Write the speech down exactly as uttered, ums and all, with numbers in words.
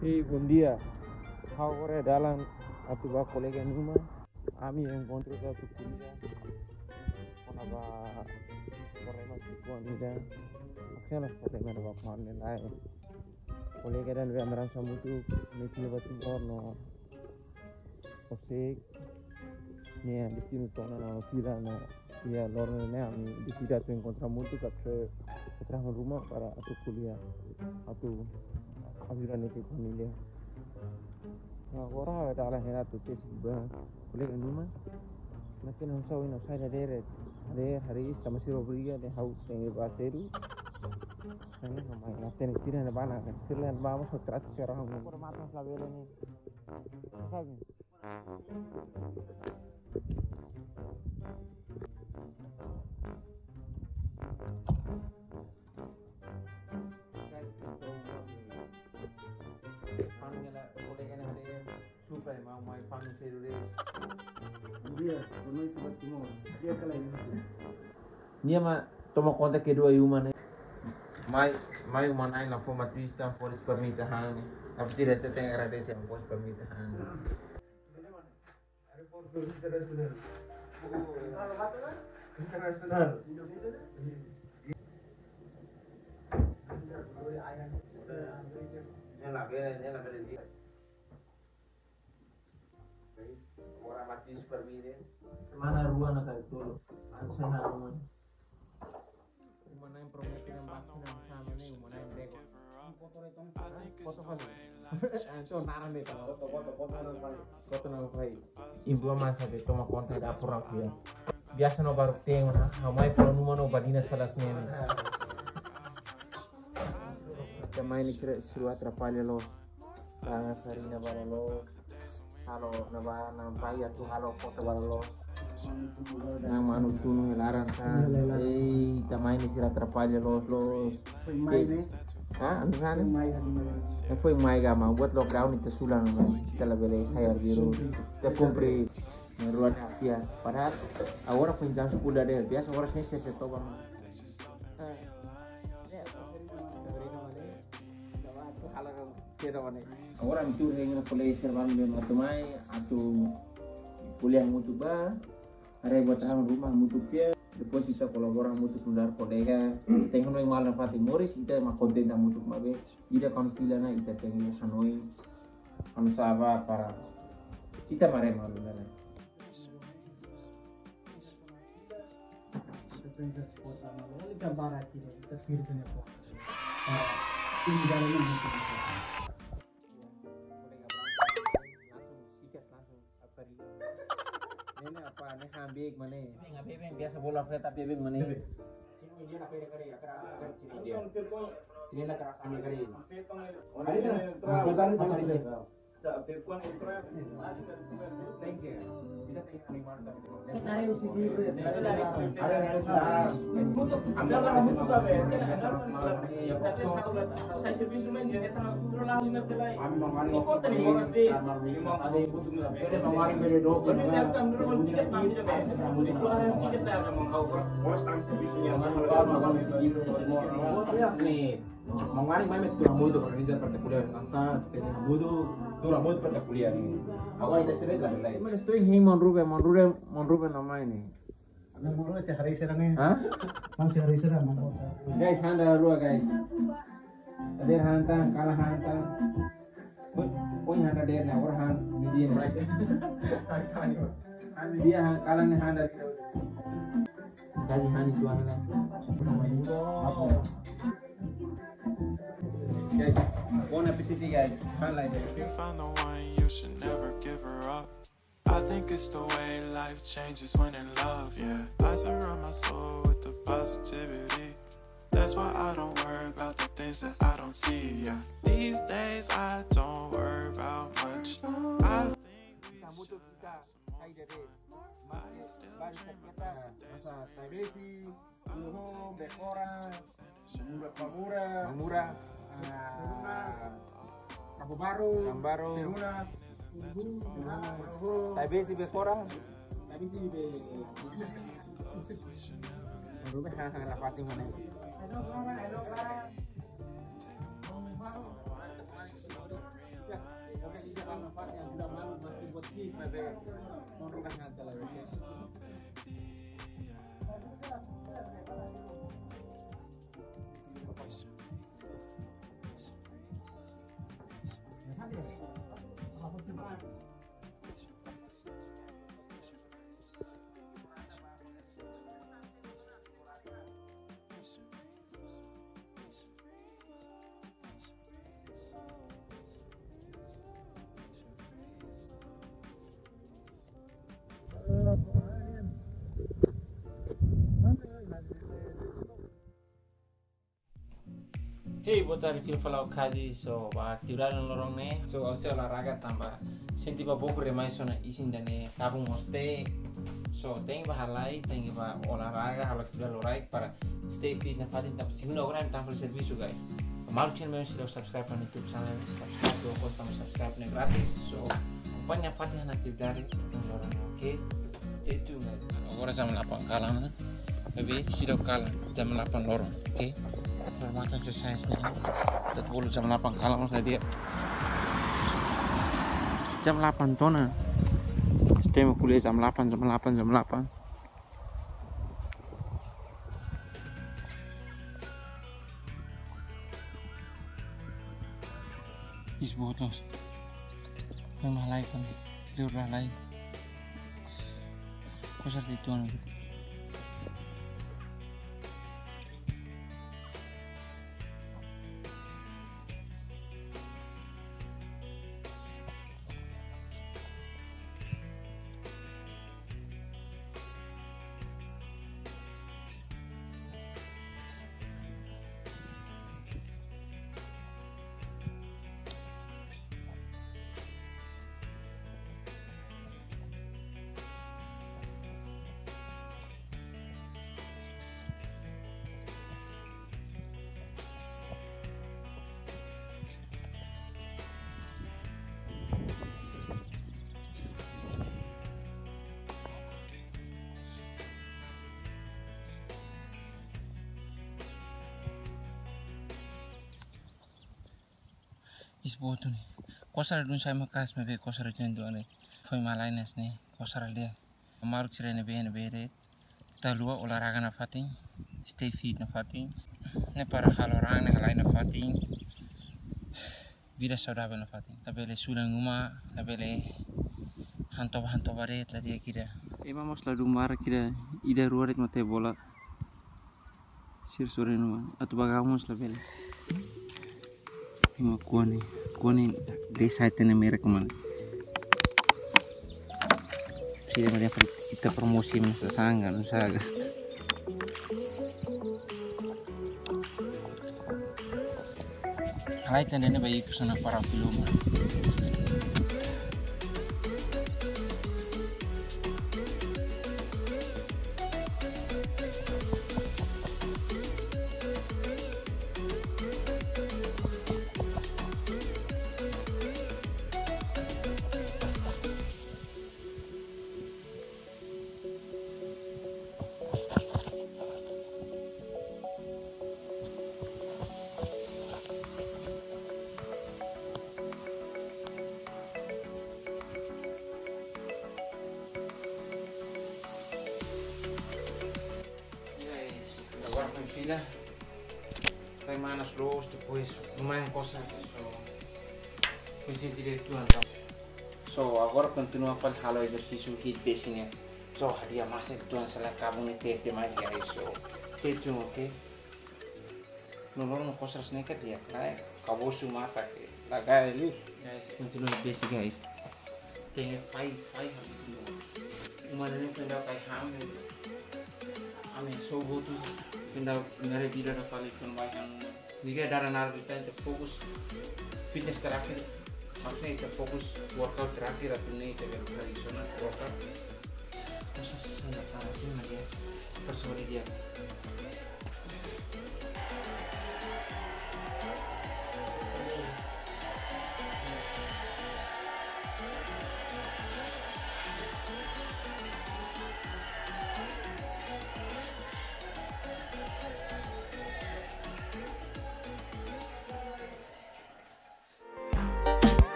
Hei, bom dia. Ha'u agora iha dalan atu bá kolega nia uma. Ami enkontru atu ko'alia kona-ba problema sikuan ida. Akhirnya problema ida ba kuan lae. Kolega ida-ne'ebé ami rasa hamutuk, nia fila ba Timor no hosik, nia destinu to'o ona no fila no iha loron ne'e ami deside atu enkontru hamutuk, atu, atu ruma para atu ko'alia, atu ajuda nia família. Nah, agora ha'u iha dalan hela atu tesi ba kolega nia uma. Maibé ha'u só iha saida dere, dere hari esta masih obriga de ha'u tenke ba sedu. Nah, ini sama ya, tenis sira na bana, sira na bana, so trata sira ha'u. Por mata la bele ni. Sabe? Fanu nia la, kolega nia hade, suka ema mai fanu sedu de'it. Dia, boa noite, Timor. Dia kala ini. Nia mak toma konta kedua iha uma ne'e. Mai, mai uma na'in la fó matrista, fó permita han. Tapi tidak teteng agradese, fó permita han. Aeroportu internasionál. Internasionál. Semana rua na kali tolu. Anu sana ruma. Uma na'in promete na bak sira-nia sama ne'e, uma na'in bego. Foto fali. Anto naran de'it. Foto, foto, foto naran fali. Foto naran fali. Ibu ama sabe toma konta dapur aku ya. Biasa no baru tengok na, ha'u mai pulang uma no badina salas nene. Ita mai ne'e sira, sira atrapalla loos. Tanga sarina bala loos. Halo na ba, na ba atu halo foto bala loos. Na manu tunu hela laran ta. Hela laran. Ei, ita mai ne'e sira atrapalla loos, loos. Foin mai ne'e. Ha, anu sana? Foin mai, anu mai. Foin mai ka, maibé buat lockdown ita sulang, ita la bele sai arbiru. Ita kumpre. Rua ne'e asia. Padahal agora foin jam sepuluh ida, biasa agora sini sesi toba. Agora ami tuur hein ona kolega sira ba ami atu mai, atu ko'alia hamutuk ba, haree buat ruma hamutuk tiha, depois ita kolabora hamutuk nu'udar kolega, tenke hanoin malu nafatin moris, ita mak kontente hamutuk maibé, ida kuandu fila ona ita tenke hanoin, anu sá ba para ita mak haree malu ona. Defensa sport sama lo, liga barat ini, kita sendiri punya sport. Ah, ini dalam ini. Langsung sikat, langsung apa ini? Ini apa? Ini hambik mana? Ini nggak bebeng, biasa bola flat tapi bebeng mana? Ini dia nak kari kari, akar akar sini dia. Sini nak kerasa kari. Hari sana, pesan pesan ini. Mangani mai mai tuur hamutuk organiza parte kuliah, nasa tene hamutuk, tuur hamutuk parte kuliah ni. Agora ita sira la lai. Mas estou em Monruga, Monruga, Monruga na mai ne'e. Ada Monruga se hari serang eh. Ha? Mau se hari serang mau. Guys, handa rua guys. Ada hanta, kalah hanta. Poin, poin handa der na orang han media. Han media han kalah ni handa. Tadi han itu ana. Bon appétit guys. Han lai. If you find the one, you should never give her up. I think it's the way life changes when in love, yeah. I surround my soul with the positivity. That's why I don't worry about the things that I don't see, yeah. These days I don't worry about much. I think we should have some more fun still. Dream about the things that we don't. Masa Taibesi, Luho, Bekora, Mamura, Mamura, ah, Kabubaru, Kabubaru, Terunas, Luhu, Taibesi, Bekora, Taibesi, Be-, Mamura, ha, ha, rapati mana? Hello, Clara, hello, Clara. Hey, boa tarde, fila fala o Kazi, so, ba, atividade no loron ne'e, so, ha'u sei olahraga tanba sente ba bokur demais, so, na isin ida-ne'e, kabun mós tee, so, tenke ba halai, tenke ba olahraga, halo atividade loraik para stay fit nafatin, tanba segunda agora ami tama fali servisu, guys. Maluk sira ne'ebé seidauk subscribe ha'u-nia YouTube channel, subscribe, dua kos tanba subscribe ne'e gratis, so, akompaña nafatin ha'u-nia atividade no loron ne'e, oke? Stay tuned, guys. Agora jam delapan kalan, ne'ebé seidauk kalan, jam delapan loron, oke? Normal kan exercise ne'e. Ita bolu jam delapan kalan, maksudnya dia jam delapan tiha ona. Setiap kuliah jam delapan, jam delapan, jam delapan. Is botos. Memang halai kan, tidur halai. Kosar di tuan. Is boot ne'e. Kosar dun sai maka'as maibé kosar dun dua ne'e. Foin malai ne'e, kosar di'ak. Maluk sira ne'ebé, ne'ebé de'it. Ita haluha olahraga nafatin, stay fit nafatin. Ne'e para halo raan ne'e halai nafatin. Vida saudavel nafatin. Labele sulan uma, labele hantoba, hantoba de'it, la di'ak ida. Ema mós la dún barak ida, ida rua de'it mak tee bola. Sira sore no mane. Atu ba gau mós labele. Ema kuan ne'e, kuan ne'e desa ita-nia merek mane. Sira mane ita promosi mana sasán ka, no saga. Ai, tende ne'e baik sana para filma. Guys, agora foin fila. Sai manas loos, depois uma coisa. So, foin sente direitu, entaun. So, agora kontinua fali halo ezersísiu hit besi ne'e. So, hadi'a masin tuan sala kabu ne'e tee demais, guys. So, stay tuned, oke? No loron no kosar ne'e ka di'ak, lae, kabosu mata ke. La gai li. Guys, kontinua besi, guys. Tenke fai, fai habis dulu. Uma ne'e foin daudaun kai hame. Hame so botu. Foin daudaun nere vida da fali kon bai hame. Nia dada naran ita, ita fokus fitness terakhir. Maksudnya ita fokus workout terakhir atu ne'e ita bele hari sana workout. Masa sana tamat ini dia. Personal dia.